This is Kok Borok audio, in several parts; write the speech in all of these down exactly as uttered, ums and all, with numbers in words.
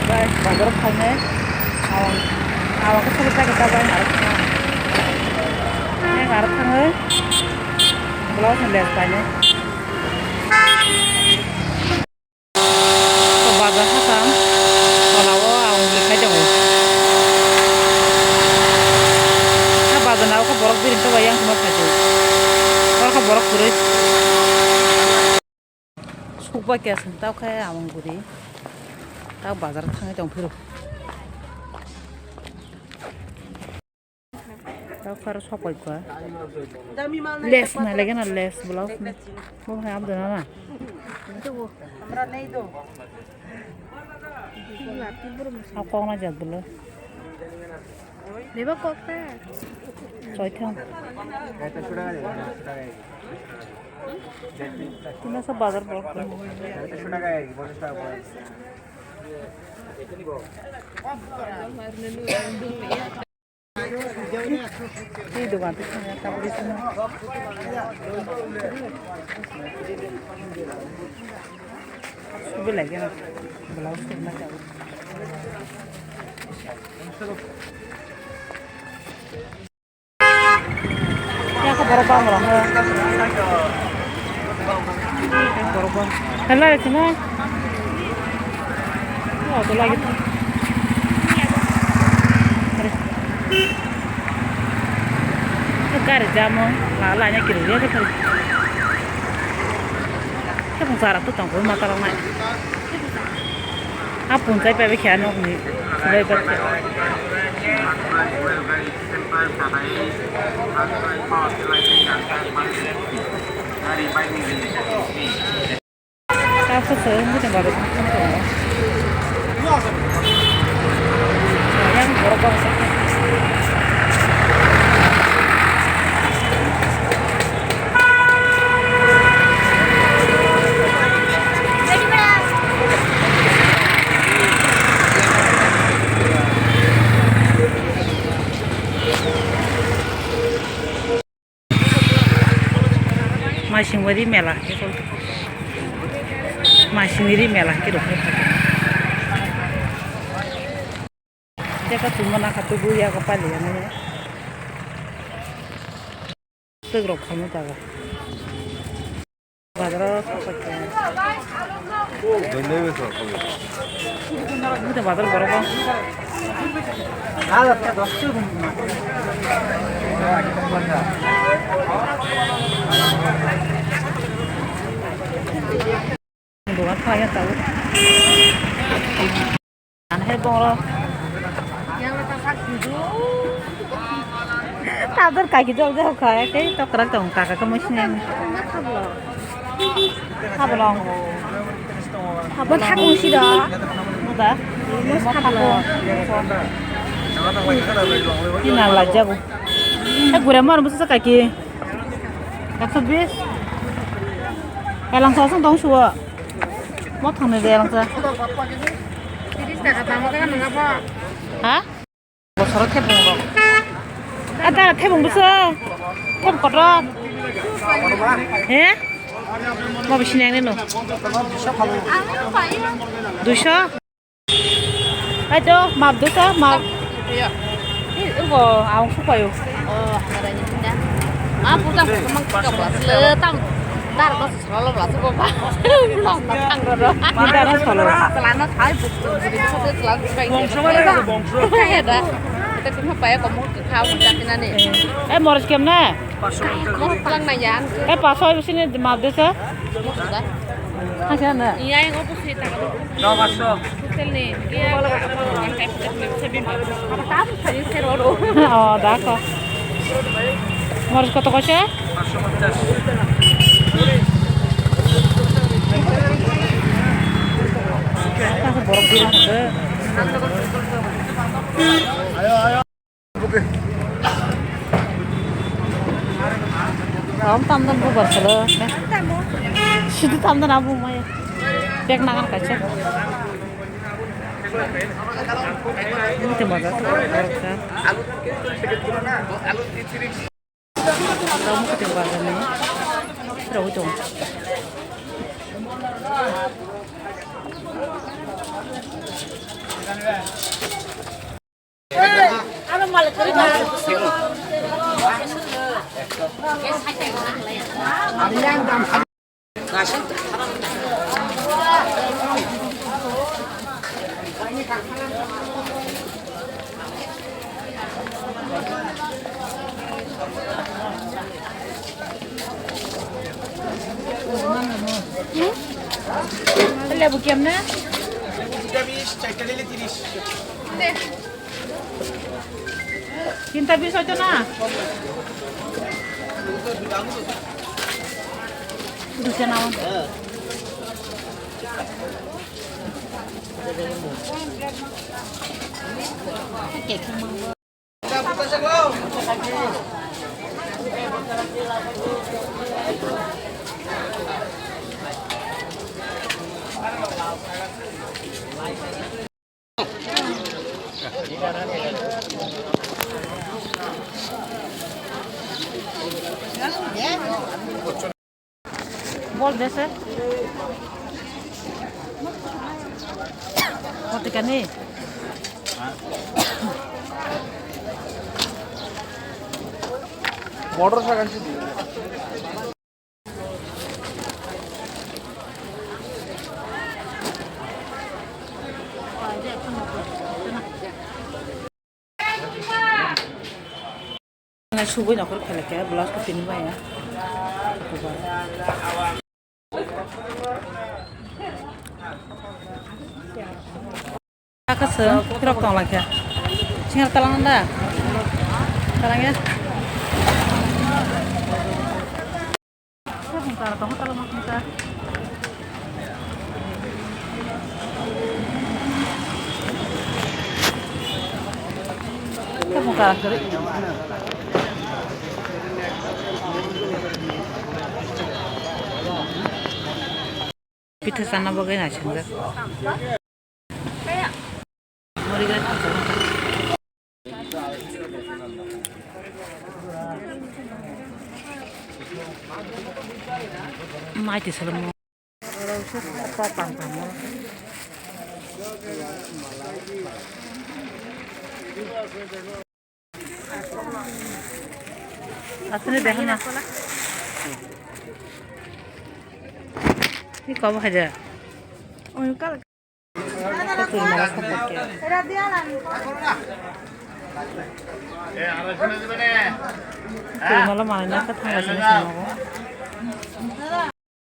Bai, bazar thangnai. Awang, awang khe sabo packet ta bai aro thang. Neng aro thangwi. Blouse ni lace painai. To bazar hakam. Tola o awang bwrwi khai tongo. Ha bazar na o khe borok bini to bai yang tongma phaidi. Oro khe borok kwrwi. Sukba khe aswk tao khe amung guri tao bazar thangwi tong phiro. Tao khe aro sokoi kha. Lace nai lagi na lace blouse ni. Bo hai abdana na. Tao kok na jak bolo. Beba kok ta. Choi thang. Tino sa bazar bol. Ei dogan te thang ya, tabuk sini. Subi lagi na, blouse sukna jabo. Yang ke borok bang rong. Yang borok bang. Hello, sini. Oh, tu lagi tu. Gari jamo, la la nya kiru ya kita. Kita pun sarap tu tangkul mata rong nai. Apun kai pa be kya nok ni. Sulai pa kya. Tapos sa hindi na balik. Yang borok bangsa. Maisingwari mela, maisingwari mela khe rwkhe. Teka tuma nakha tubu yago pali ya nini. Twk rok khamu jaga. Bazar o sokphaikha. Buti bazar borok o. Dogan khlaiya tabuk. Anhe boro. Tabuk kaki jol jol kha, tei tokrak tong kaka kamo sini. Hablong. Abo thakung si do. Muda. Mo thakung. Ina lajago. E gure mar musa kaki. Ekso bis. Elang sosong tong suwa. Mo thangni de elang sa. Tiris taka tamo ka nang abo. Ha? Bosoro thebong rok. Ada thebong bwsa. Thebong kotor. He? Mo bisi nang nino. Duiso. Ajo map duiso map. Iko awang supayo. Oh, ada ni pindah. Ah, puta puta mang kika puta. Letam. Dar dos. Solo bla solo ba. Bla solo thang ro ro. Ni dara solo. Selana thai buk buk buk buk selana thai. Bongso ba bongso. Kaya da. Kita cuma paya kamu kau jakin ani. Eh, moros kem na? Kau pulang na yan. Eh, paso ibu sini maaf deh sa. Sudah. Hanya na. Iya yang opposite tak ada. Dua paso. Hotel ni. Iya. Apa tamu saya seroro. Oh, dah kok. Moros kota kau sih? Borok birung hwnkhe. Tam tam dan bubar salo. Sidu tam dan abu maya. Bek nangan kaisa. Ini tuh bagas. Tamo kete bagani. Rau tong. Lebu kiam na? Tinta bis, chaita nile tiris. Tinta bis hoito na? Dusa na. Bol dese. Kotikani. Motor sagan sidi. Subui nokhor kheleke blouse ko pini maya. Kaka se, tirok tong lakhe. Singar talang da. Talang ya. Tebong kara tongo, tala ma kungsa. Tebong kara kwrwi. Pitha sana bagwi naisingjak. Mai twi solo mo. Asli deh na. Ini kau aja. Twi mala support khe. Twi mala manwi na khe thangla sini sini nogo.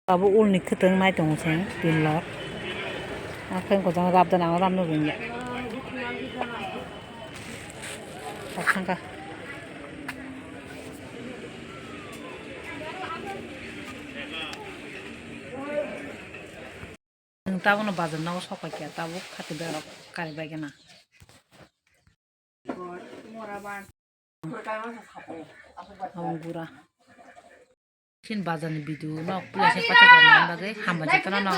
Abo ulni khwtwng nai tongo se tin lok. Akhe wngkha jang rap da nang rap nw rwngya. Thangkha. Nwng tabukno bazar nogo sok pai kha, tabuk khati berok kari bai gana. Aboni gura. Chini bazar ni video no puila se paithak rok nang bagwi hambai jotono no.